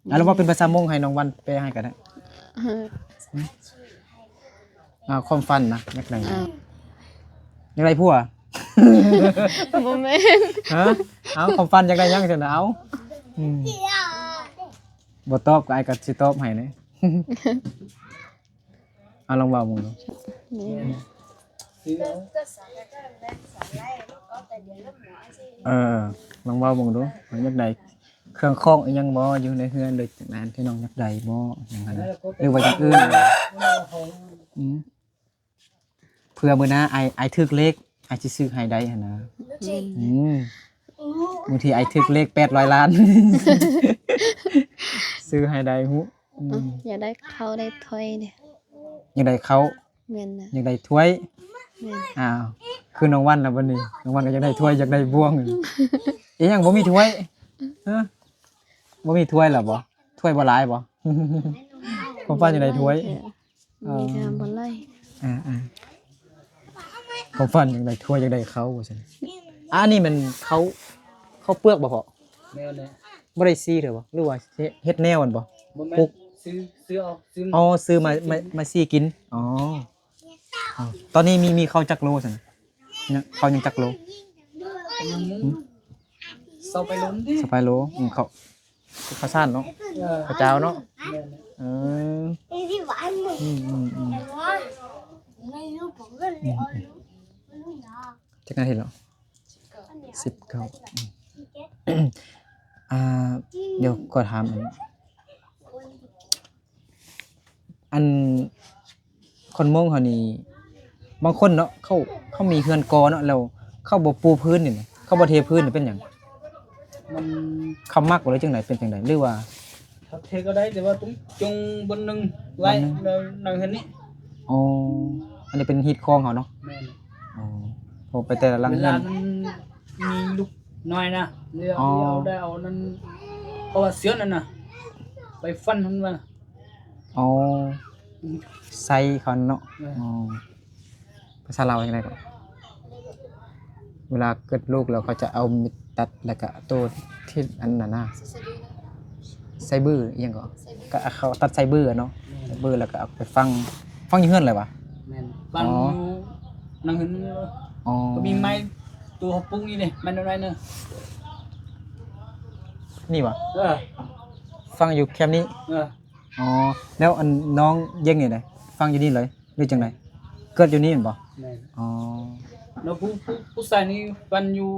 ອ່າ ລອງເວົ້າເປັນພາສາມົ້ງໃຫ້ນ້ອງວັນແປໃຫ້ກໍໄດ້. ເອີ ອ່າ ຄວາມຝັນນະ ຢາກໄດ້ຫຍັງ? ອ່າ ຢາກໄດ້ຜົວ. ບໍ່ແມ່ນ. ຮະ? ເອົາ ຄວາມຝັນຢາກໄດ້ຫຍັງຊັ້ນນະ? ເອົາ ອືມ ບໍ່ຕອບກໍອ້າຍກໍຊິຕອບໃຫ້ເດ້. ອ່າ ລອງເວົ້າເບິ່ງດູ. ແມ່ນ ເອີ ລອງເວົ້າເບິ່ງດູ ຢາກໄດ້ເຄື່ອງຂອງອີ່ຫຍັງບໍ່ ຢູ່ໃນເຮືອນ ຫຼືຈັ່ງໃດທີ່ນ້ອງຢາກໄດ້ບໍ່ ຫຍັງຫັ້ນນະ ຫຼືວ່າຢ່າງອື່ນ. ອືມ ເພື່ອມື້ໜ້າອ້າຍ ອ້າຍຖືກເລກ ອ້າຍຊິຊື້ໃຫ້ໄດ້ຫັ້ນນະ. ແມ່ນ ອືມ ບາງທີອ້າຍຖືກເລກແປດຮ້ອຍລ້ານ ຊື້ໃຫ້ໄດ້ຮູ້. ອືມ ຢາກໄດ້ເຂົ້າໄດ້ຖ້ວຍເດ້. ຢາກໄດ້ເຂົ້າ? ແມ່ນນະ. ຢາກໄດ້ຖ້ວຍ? ແມ່ນ. ອ້າວ ຄືນ້ອງວັນລະບັດນີ້ ນ້ອງວັນກໍຢາກໄດ້ຖ້ວຍ ຢາກໄດ້ບ່ວງ. ອີ່ຫຍັງ ບໍ່ມີຖ້ວຍ? ຮະ? ບໍ່ມີຖ້ວຍລະບໍ່? ຖ້ວຍບໍ່ຫຼາຍບໍ່? ຄວາມຝັນຢາກໄດ້ຖ້ວຍ. ເອີ ມີແຕ່ບໍ່ຫຼາຍ. ອ່າໆ ຄວາມຝັນຢາກໄດ້ຖ້ວຍ ຢາກໄດ້ເຂົ້າວ່າຊັ້ນ. ອ່າ ອັນນີ້ແມ່ນເຂົ້າ ເຂົ້າເປືອກບໍ່ພໍ່? ແມ່ນແຫຼະ. ບໍ່ໄດ້ສີເດີບໍ່ ຫຼືວ່າເຮັດແນວມັນບໍ່? ບໍ່ແມ່ນ ປຸກ ຊື້ ຊື້ເອົາ ຊື້ ອໍ ຊື້ມາ ມາ ມາສີກິນ. ອໍ ອໍ ຕອນນີ້ມີ ມີເຂົ້າຈັກໂລຊັ້ນ? ເຂົ້າຍັງຈັກໂລ? ປະມານ ຫຶ? ຊາວປາຍໂລນີ້ຕິ ຊາວປາຍໂລ. ອືມ ເຂົ້າ ເຂົ້າສານເນາະ. ເອີ ເຂົ້າເຈົ້າເນາະ. ແມ່ນແຫຼະ. ເອີ ອືມໆໆ ອືມ ຈັກນາທີແລ້ວ? ສິບເກົ້າ. ອືມ ອ່າ ດຽວຂໍຖາມ ອັນ ຄົນມົ້ງເຮົານີ້ ບາງຄົນເນາະ ເຂົາ ເຂົາມີເຮືອນກໍເນາະ ແລ້ວເຂົາບໍ່ປູພື້ນນີ້ ເຂົາບໍ່ເທພື້ນນີ້ເປັນຫຍັງ? ມັນ ເຂົາມັກບໍ່ ຫຼືຈັ່ງໃດ ເປັນຈັ່ງໃດ ຫຼືວ່າ ຖ້າເທກໍໄດ້ ແຕ່ວ່າຕ້ອງຈົ່ງບ່ອນໜຶ່ງໄວ້ ບ່ອນໜຶ່ງ ໃນ ໃນເຮືອນນີ້. ອໍ ອັນນີ້ເປັນຮີດຄອງເຮົາເນາະ. ແມ່ນ. ອໍ ເພາະໄປແຕ່ລະຫຼັງເຮືອນ ເວລາມັນມີລູກນ້ອຍນະ ເລີຍ ອໍ ເອົາ ໄດ້ເອົານັ້ນ ເພາະວ່າເຊືອກນັ້ນນະ ໄປຟັນຫັ້ນວ່າ. ອໍ ອືມ ໄຊເຂົາເນາະ. ແມ່ນ. ອໍ ພາສາລາວວ່າຈັ່ງໃດກໍ? ເວລາເກີດລູກແລ້ວເຂົາຈະເອົາມີດຕັດ ແລ້ວກະໂຕທີ່ອັນນັ້ນນະ ໄຊເບີ ອີ່ຫຍັງກໍ ກະເຂົາຕັດໄຊເບີເນາະ. ແມ່ນ. ໄຊເບີ ແລ້ວກະເອົາໄປຝັງ ຝັງຢູ່ເຮືອນເລີຍຫວາ? ແມ່ນ ຝັງ ອໍ ຢູ່ ນັ່ງເຮືອນ. ອໍ ກໍມີໄມ້ ໂຕເຮົາປຸກນີ້ເດ້ ມັນນ້ອຍໆ ເນີ ນີ້ຫວາ? ເອີ ຝັງຢູ່ແຄມນີ້. ເອີ ອໍ ແລ້ວອັນນ້ອງເຢັງນີ້ເດ້ ຝັງຢູ່ນີ້ເລີຍ ຫຼືຈັ່ງໃດ? ເກີດຢູ່ນີ້ແມ່ນບໍ່? ແມ່ນ. ອໍ ແລ້ວຜູ້ ຜູ້ ຜູ້ຊາຍນີ້ຝັງຢູ່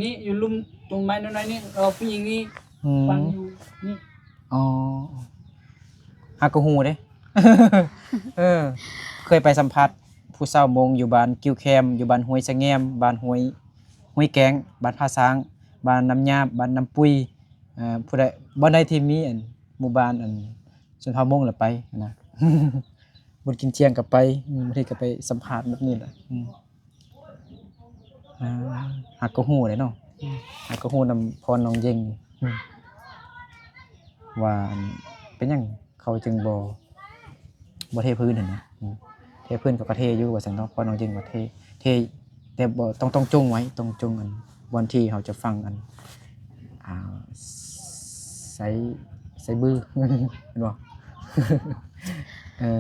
ນີ້ ຢູ່ລຸ່ມຕົ້ນໄມ້ນ້ອຍໆ ນີ້ ແລ້ວຜູ້ຍິງນີ້ ອືມ ຝັງຢູ່ນີ້. ອໍ ຫາກະຮູ້ເດ້. ເອີ ເຄີຍໄປສຳພາດຜູ້ສາວມົ້ງຢູ່ບ້ານກິ້ວແຄມ ຢູ່ບ້ານຫ້ວຍສະແງມ ບ້ານຫ້ວຍ ຫ້ວຍແກ້ງ ບ້ານຜາຊ້າງ ບ້ານນ້ຳຫຍາບ ບ້ານນ້ຳປຸຍ ເອີ ຜູ້ໃດ ບ່ອນໃດທີ່ມີອັນ ໝູ່ບ້ານອັນ ຊົນເຜົ່າມົ້ງລະໄປຫັ້ນນະ. ບຸນກິນຈຽງກະໄປ ອືມ ບາງທີກະໄປສຳພາດແບບນີ້ແຫຼະ. ອືມ ອ່າ ຫາກະຮູ້ເດ້ເນາະ ອືມ ຫາກະຮູ້ນຳພອນນ້ອງເຢັງ ອືມ ວ່າອັນ ເປັນຫຍັງເຂົາຈຶ່ງບໍ່ ບໍ່ເທພື້ນຫັ້ນນະ. ອືມ ເທພື້ນເຂົາກະເທຢູ່ວ່າຊັ້ນເນາະ ພອນນ້ອງເຢັງວ່າເທ ເທ ແຕ່ບໍ່ ຕ້ອງ ຕ້ອງຈົ່ງໄວ້ ຕ້ອງຈົ່ງອັນ ບ່ອນທີ່ເຮົາຈະຝັງອັນ ອ່າ ໄຊ ໄຊບື ແມ່ນບໍ່? ເອີ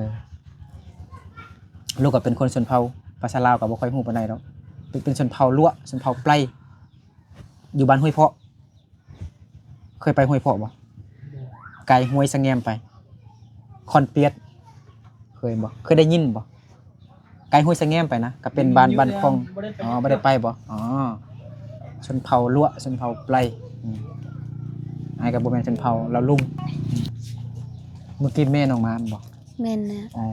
ລູກກະເປັນຄົນຊົນເຜົ່າ ພາສາລາວກະບໍ່ຄ່ອຍຮູ້ປານໃດດອກ ເປັນ ເປັນຊົນເຜົ່າຫຼວະ ຊົນເຜົ່າໄປ ຢູ່ບ້ານຫ້ວຍເພາະ. ເຄີຍໄປຫ້ວຍເພາະບໍ່? ບໍ່. ໄກຫ້ວຍສະແງມໄປ ຄອນປຽດ ເຄີຍບໍ່? ເຄີຍໄດ້ຍິນບໍ່? ໄກຫ້ວຍສະແງມໄປນະ ກະເປັນບ້ານ ໄດ້ຍິນຢູ່ ບ້ານຂອງ ແຕ່ບໍ່ໄດ້ໄປ. ອໍ ບໍ່ໄດ້ໄປບໍ່? ອໍ ຊົນເຜົ່າຫຼວະ ຊົນເຜົ່າໄປ ອືມ ອ້າຍກະບໍ່ແມ່ນຊົນເຜົ່າລາວລຸ່ມ. ອືມ ມື້ກີ້ແມ່ນ້ອງມາແມ່ນບໍ່? ແມ່ນແລ້ວ. ອໍ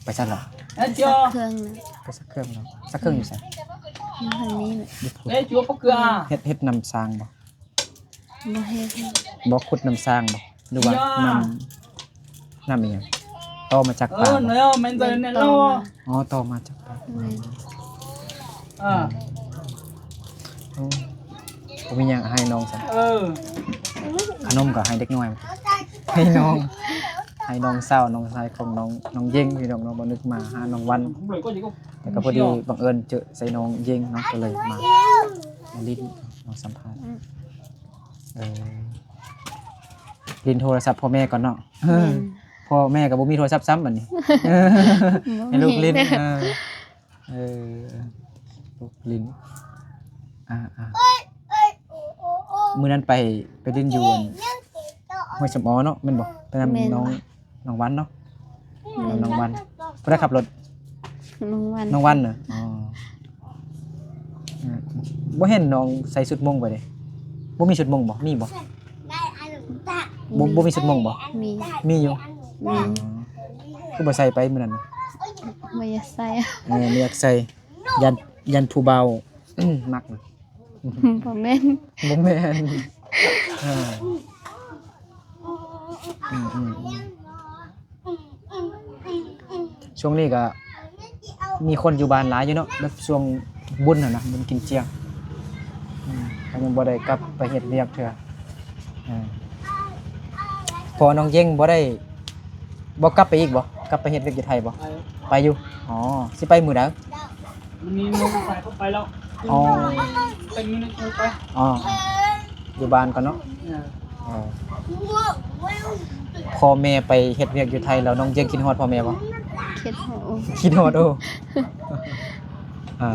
ໄປໃສລະ? ຊັກເຄື່ອງນະ. ໄປຊັກເຄື່ອງລະ. ຊັກເຄື່ອງຢູ່ໃສ? ຢູ່ທາງນີ້ແຫຼະ. ເຮັດ ເຮັດນ້ຳສ້າງບໍ່? ບໍ່ເຮັດ. ບໍ່ຂຸດນ້ຳສ້າງບໍ່ ຫຼືວ່ານ້ຳ ນ້ຳອີ່ຫຍັງ? ຕໍ່ມາຈາກປາບໍ່? ອໍ ຕໍ່ມາຈາກປາ. ແມ່ນ. ອໍ ຕໍ່ມາຈາກປາ. ເອີ ໂອ້ ບໍ່ມີຫຍັງ ໃຫ້ນ້ອງຊະ. ເອີ ຂະໜົມກະໃຫ້ເດັກນ້ອຍ ໃຫ້ນ້ອງ ໃຫ້ນ້ອງສາວ ນ້ອງຊາຍຂອງນ້ອງ ນ້ອງເຢັງ ພີ່ນ້ອງເນາະ. ບໍ່ນຶກມາຫານ້ອງວັນ ແລ້ວກະພໍດີບັງເອີນເຈີໃສ່ນ້ອງເຢັງເນາະ ກະເລີຍມາ ມາຫຼິ້ນ ມາສຳພາດ. ເອີ ຫຼິ້ນໂທລະສັບພໍ່ແມ່ກ່ອນເນາະ. ແມ່ນ. ພໍ່ແມ່ກະບໍ່ມີໂທລະສັບຊ້ຳບັດນີ້ ໃຫ້ລູກຫຼິ້ນ. ເອີ ເອີ ລູກຫຼິ້ນ. ອ່າໆ ມື້ນັ້ນໄປ ໄປຫຼິ້ນຢູ່ອັນ ຫ້ວຍສຳອໍເນາະ ແມ່ນບໍ່? ໄປນຳ ແມ່ນ ນ້ອງ ນ້ອງວັນເນາະ. ແມ່ນ. ນ້ອງວັນ ຜູ້ໃດຂັບລົດ? ນ້ອງວັນ. ນ້ອງວັນເນາະ. ອໍ ເອີ ບໍ່ເຫັນນ້ອງໃສ່ຊຸດມົ້ງໄປເດ້. ບໍ່ມີຊຸດມົ້ງບໍ່? ມີບໍ່? ບໍ່ ບໍ່ມີຊຸດມົ້ງບໍ່? ມີ. ມີຢູ່. ມີ. ອໍ ຄືບໍ່ໃສ່ໄປມື້ນັ້ນ? ບໍ່ຢາກໃສ່. ເອີ ບໍ່ຢາກໃສ່ ຢ້ານ ຢ້ານຜູ້ບ່າວມັກນະ. ບໍ່ແມ່ນ. ບໍ່ແມ່ນ. ເອີ ອືມໆ ຊ່ວງນີ້ກະມີຄົນຢູ່ບ້ານຫຼາຍຢູ່ເນາະ ແບບຊ່ວງບຸນຫັ້ນນະ ບຸນກິນຈຽງ. ອືມ ກະຍັງບໍ່ໄດ້ກັບໄປເຮັດວຽກເທື່ອ. ເອີ ພໍນ້ອງເຢັງບໍ່ໄດ້ ບໍ່ກັບໄປອີກບໍ່? ກັບໄປເຮັດວຽກຢູ່ໄທບໍ່? ໄປ ໄປຢູ່. ອໍ ຊິໄປມື້ໃດ? ມື້ນີ້ນ້ອງໄປ ໄປແລ້ວ. ອໍ ໄປມື້ນີ້ໄປ. ອໍ ຢູ່ບ້ານກ່ອນເນາະ. ເອີ ເອີ ພໍ່ແມ່ໄປເຮັດວຽກຢູ່ໄທແລ້ວ ນ້ອງເຈັງຄິດຮອດພໍ່ແມ່ບໍ່? ຄິດຮອດ. ຄິດຮອດ. ໂອ້ ອ່າ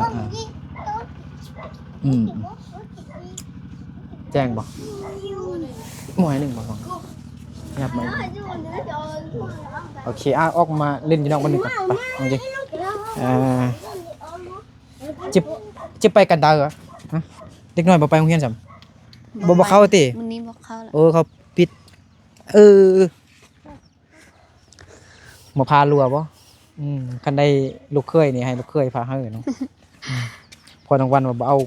ໆ ອືມ ແຈ້ງບໍ່? ໝໍໃຫ້ໜຶ່ງບໍ່? ຫຍັບມາ. ໂອເຄ ອ່າ ອອກມາຫຼິ້ນຢູ່ນອກບາດໜຶ່ງກ່ອນ ໄປ. ໂອເຄ ອ່າ ຈະ ຈະໄປກັນດາເອີ? ຮະ ເດັກນ້ອຍບໍ່ໄປໂຮງຮຽນຊ້ຳ? ບໍ່ ບໍ່ເຂົ້າຕິ? ມື້ນີ້ບໍ່ເຂົ້າລະ. ໂອ້ ເຂົາປິດ. ເອີ ມາພາລົວບໍ່? ອືມ ຄັນໄດ້ລູກເຂີຍນີ້ ໃຫ້ລູກເຂີຍພາໃຫ້ເນາະ. ອືມ ພໍ່ນ້ອງວັນວ່າບໍ່ເອົາ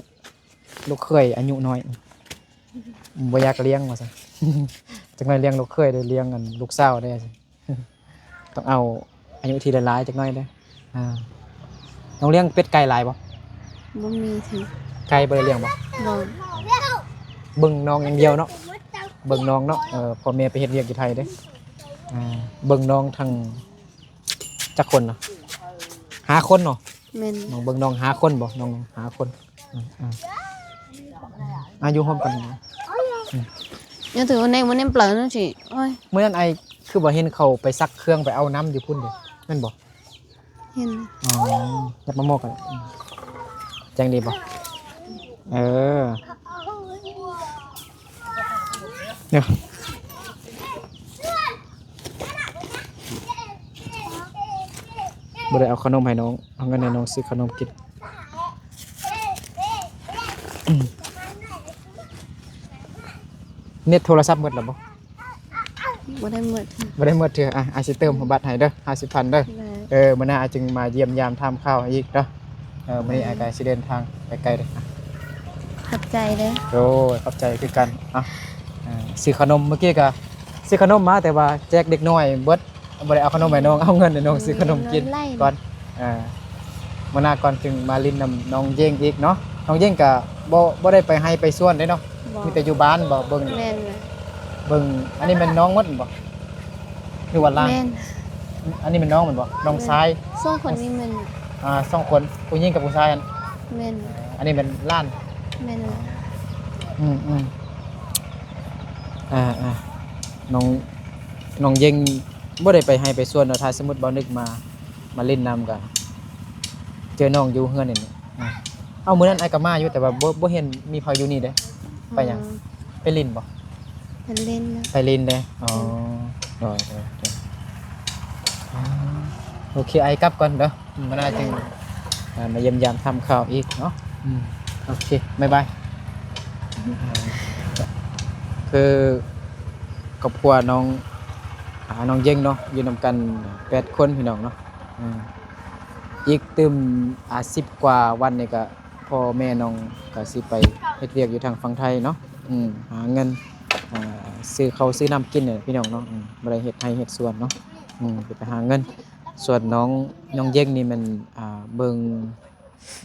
ລູກເຂີຍອາຍຸນ້ອຍ ບໍ່ຢາກລ້ຽງວ່າຊັ້ນ. ຈັກໜ້ອຍລ້ຽງລູກເຂີຍໄດ້ ລ້ຽງອັນລູກສາວໄດ້. ຕ້ອງເອົາອາຍຸທີ່ຫຼາຍໆຈັກໜ້ອຍເດີ້. ອ່າ ນ້ອງລ້ຽງເປັດໄກ່ຫຼາຍບໍ່? ບໍ່ມີ. ໄກ່ບໍ່ໄດ້ລ້ຽງບໍ່? ບໍ່. ເບິ່ງນ້ອງຢ່າງດຽວເນາະ ເບິ່ງນ້ອງເນາະ. ເອີ ພໍ່ແມ່ໄປເຮັດວຽກຢູ່ໄທເດ້. ອ່າ ເບິ່ງນ້ອງທັງ ຈັກຄົນນະ? ຫ້າຄົນເນາະ. ແມ່ນ. ນ້ອງເບິ່ງນ້ອງຫ້າຄົນບໍ່? ນ້ອງຫ້າຄົນ. ອືມ ອືມ ອາ ຢູ່ຮ່ວມກັນ. ອືມ ມື້ນັ້ນອ້າຍຄືວ່າເຫັນເຂົາໄປຊັກເຄື່ອງໄປເອົານ້ຳຢູ່ພຸ້ນເດ້ ແມ່ນບໍ່? ເຫັນ. ອໍ ຍັບມາໝໍກະໄດ້. ອືມ ແຈ້ງດີບໍ່? ເອີ ເນາະ ບໍ່ໄດ້ເອົາຂະໜົມໃຫ້ນ້ອງ ເອົາເງິນໃຫ້ນ້ອງຊື້ຂະໜົມກິນ. ເນັດໂທລະສັບໝົດແລ້ວບໍ່? ບໍ່ໄດ້ໝົດ ບໍ່ໄດ້ໝົດເທື່ອ. ອ່ະ ອ້າຍຊິເຕີມບັດໃຫ້ເດີ ຫ້າສິບພັນເດີ. ໄດ້ ເອີ ມື້ໜ້າອ້າຍຈຶ່ງມາຢ້ຽມຢາມຖາມຂ່າວໃຫ້ອີກເດີ. ເອີ ມື້ນີ້ ໄດ້ ອ້າຍກໍຊິເດີນທາງໄກໆເດີ. ຂອບໃຈເດີ. ໂອ້ຍ ຂອບໃຈຄືກັນ. ເອົາ ເອີ ຊື້ຂະໜົມ ເມື່ອກີ້ກໍຊື້ຂະໜົມມາ ແຕ່ວ່າແຈກເດັກນ້ອຍເບິດ ບໍ່ໄດ້ເອົາຂະໜົມໃຫ້ນ້ອງ ເອົາເງິນໃຫ້ນ້ອງ ອືມ ຊື້ຂະໜົມກິນ ເງິນໄລ່ ກ່ອນ. ອ່າ ມື້ໜ້າກ່ອນຈຶ່ງມາຫຼິ້ນນຳນ້ອງເຢງອີກເນາະ. ນ້ອງເຢງກະບໍ່ ບໍ່ໄດ້ໄປໄຮ່ໄປສວນເດ້ເນາະ. ບໍ່ ມີແຕ່ຢູ່ບ້ານບໍ່? ເບິ່ງ ແມ່ນແຫຼະ ເບິ່ງ. ອັນນີ້ແມ່ນນ້ອງໝົດແມ່ນບໍ່ ຫຼືວ່າຫຼານ? ແມ່ນ ອັນນີ້ແມ່ນນ້ອງແມ່ນບໍ່? ນ້ອງຊາຍ ແມ່ນ ສອງຄົນນີ້ແມ່ນ ອ່າ ສອງຄົນ ຜູ້ຍິງກັບຜູ້ຊາຍຫັ້ນ. ແມ່ນ ອັນນີ້ແມ່ນຫຼານ. ແມ່ນແຫຼະ ອືມໆ ອ່າໆ ນ້ອງ ນ້ອງເຢງບໍ່ໄດ້ໄປໄຮ່ໄປສວນເນາະ. ຖ້າສົມມຸດບ່າວນຶກມາ ມາຫຼິ້ນນຳກໍເຈີນ້ອງຢູ່ເຮືອນນີ້. ອືມ ເອົາ ມື້ນັ້ນອ້າຍກໍມາຢູ່ ແຕ່ວ່າບໍ່ ບໍ່ເຫັນມີໃຜຢູ່ນີ້ເດ້. ໄປຫຍັງ? ອືມ ໄປຫຼິ້ນບໍ່? ໄປຫຼິ້ນນະ ໄປຫຼິ້ນເດ້. ອໍ ອືມ ໂດຍໆໆ ອືມ ໂອເຄ ອ້າຍກັບກ່ອນເດີ. ອືມ ມື້ໜ້າຈຶ່ງ ອ່າ ມາຢ້ຽມຢາມຖາມຂ່າວອີກເນາະ. ອືມ ໂອເຄ ບາຍບາຍ. ຄືຄອບຄົວນ້ອງ ອ່າ ນ້ອງເຢງເນາະ ຢູ່ນຳກັນແປດຄົນພີ່ນ້ອງເນາະ. ອືມ ອີກຕື່ມ ອ່າ ສິບກວ່າວັນນີ້ກະ ພໍ່ແມ່ນ້ອງກະຊິໄປເຮັດວຽກຢູ່ທາງຝັ່ງໄທເນາະ. ອືມ ຫາເງິນ ອ່າ ຊື້ເຂົ້າຊື້ນ້ຳກິນນີ້ແຫຼະພີ່ນ້ອງເນາະ. ອືມ ບໍ່ໄດ້ເຮັດໄຮ່ເຮັດສວນເນາະ. ອືມ ໄປຫາເງິນ. ສ່ວນນ້ອງ ນ້ອງເຢງນີ້ແມ່ນ ອ່າ ເບິ່ງ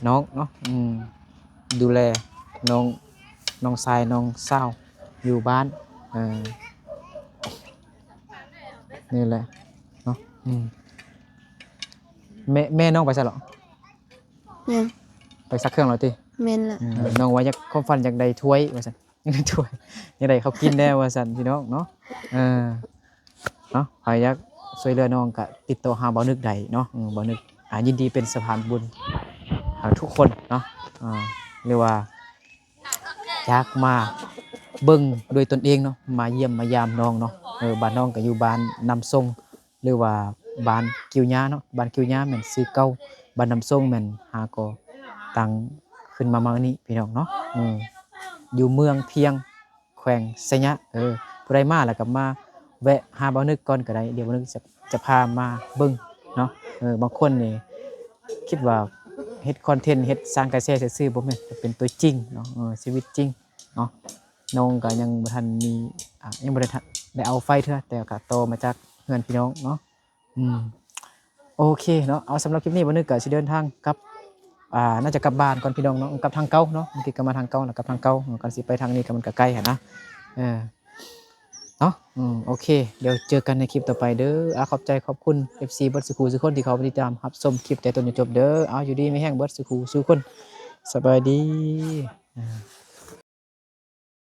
ນ້ອງເນາະ. ອືມ ດູແລນ້ອງ ນ້ອງຊາຍນ້ອງສາວຢູ່ບ້ານ. ເອີ ນີ້ແຫຼະເນາະ. ອືມ ແມ່ ແມ່ນ້ອງໄປໃສເລາະ? ຍັງ ໄປຊັກເຄື່ອງແລ້ວຕິ? ແມ່ນລະ. ອືມ ນ້ອງວ່າຢາກ ຄວາມຝັນຢາກໄດ້ຖ້ວຍວ່າຊັ້ນ ຢາກໄດ້ຖ້ວຍ ຢາກໄດ້ເຂົ້າກິນແດ່ວ່າຊັ້ນພີ່ນ້ອງເນາະ. ເອີ ເນາະ ໃຜຢາກຊ່ວຍເຫຼືອນ້ອງກະຕິດຕໍ່ຫາບ່າວນຶກໄດ້ເນາະ. ເອີ ບ່າວນຶກ ອ່າ ຍິນດີເປັນສະພານບຸນ ອ່າ ທຸກຄົນເນາະ. ອ່າ ຫຼືວ່າຢາກມາເບິ່ງດ້ວຍຕົນເອງເນາະ ມາຢ້ຽມມາຢາມນ້ອງເນາະ. ເອີ ບ້ານນ້ອງກະຢູ່ບ້ານນ້ຳຊົງ ຫຼືວ່າບ້ານກິ້ວຍາເນາະ. ບ້ານກິ້ວຍາແມ່ນຊື່ເກົ່າ ບ້ານນ້ຳຊົງແມ່ນຫາກໍ່ຕັ້ງຂຶ້ນມາໃໝ່ນີ້ພີ່ນ້ອງເນາະ. ເອີ ຢູ່ເມືອງພຽງ ແຂວງໄຊຍະ. ເອີ ຜູ້ໃດມາແລ້ວກໍມາແວະຫາບ່າວນຶກກ່ອນກໍໄດ້ ດຽວບ່າວນຶກຈະ ຈະພາມາເບິ່ງເນາະ. ເອີ ບາງຄົນນີ້ຄິດວ່າເຮັດຄອນເທັນ ເຮັດສ້າງກະແສຊື່ໆ ບໍ່ແມ່ນ ເປັນຕົວຈິງເນາະ. ເອີ ຊີວິດຈິງເນາະ. ນ້ອງກໍຍັງບໍ່ທັນມີ ອ່າ ຍັງບໍ່ໄດ້ ໄດ້ເອົາໄຟເທື່ອ ແຕ່ກໍຕໍ່ມາຈາກເຮືອນພີ່ນ້ອງເນາະ. ອືມ ໂອເຄເນາະ. ເອົາ ສຳລັບຄລິບນີ້ ບ່າວນຶກກໍຊິເດີນທາງກັບ ອ່າ ໜ້າຈະກັບບ້ານກ່ອນພີ່ນ້ອງເນາະ. ກັບທາງເກົ່າເນາະ ເມື່ອກີ້ກໍມາທາງເກົ່າ ແລ້ວກັບທາງເກົ່າ. ເອີ ຄັນຊິໄປທາງນີ້ກໍມັນກໍໄກຫັ້ນນະ. ເອີ ເນາະ. ອືມ ໂອເຄ ດຽວເຈີກັນໃນຄລິບຕໍ່ໄປເດີ. ອາ ຂອບໃຈຂອບຄຸນ ເອັຟຊີ ເບິດສູ່ຄູ່ສູ່ຄົນທີ່ເຂົ້າມາຕິດຕາມຮັບຊົມຄລິບແຕ່ຕົ້ນຈົນຈົບເດີ. ເອົາ ຢູ່ດີມີແຮງເບິດສູ່ຄູ່ສູ່ຄົນ. ສະບາຍດີ. ອາ.